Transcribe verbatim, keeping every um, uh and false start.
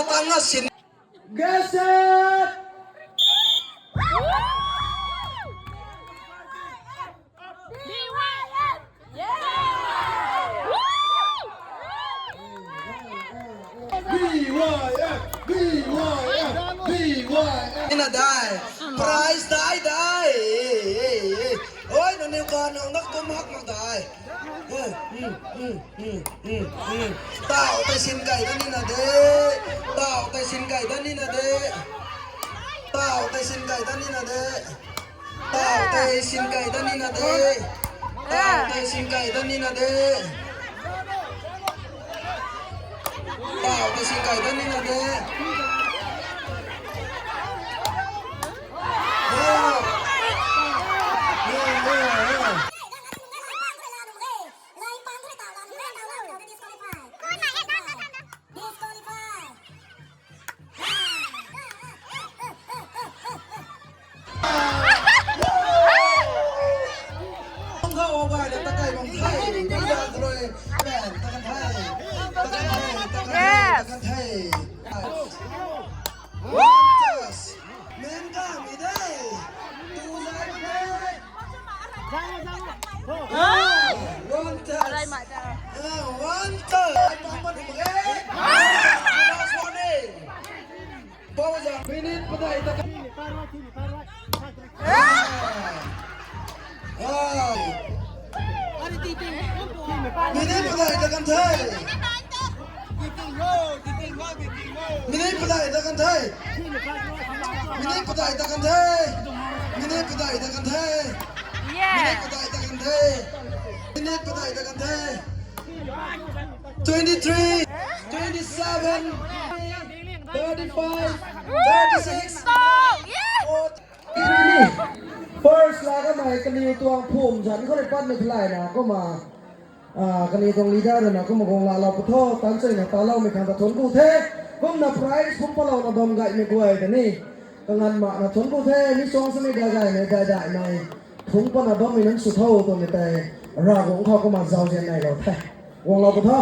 Tang na sin. Get set! B Y F, B Y F, B Y F. Ina dai. Prize dai dai. Oi, nangniw ka nang nak kum hak mak dai. Tau tei sin kai da nina de. Tau tei sin kai da nina de. Tau tei sin kai da nina de. Tau tei sin kai da nina de. Tau tei sin kai da nina de. Tau tei sin kai da nina de. Yes. One touch. One touch. Minute padai ta kan. Minute padai ta kan the. Minute padai ta kan the. Minute padai ta kan the. Minute padai ta kan the. Minute padai ta kan the. Minute padai ta kan the. Twenty-three, twenty-seven, thirty-five, thirty-six. First la kamei kaniw tuang phum zan khou rui patmei thei layna kumna, kaniw tuang leader rui na kumna guang laalou pw tho, tan chuina taloumei khang ta thuanc ku the, kumna prize phungc palouna bam gaymei guay ta ni, kanganv makna thuanc ku the, mi suang samei gay gaymei gay daihmei, phungc patna bammei nunc sw tho twmei tei, Ravguangc khou kumna zauzian nailou the. Guang laalou pw tho.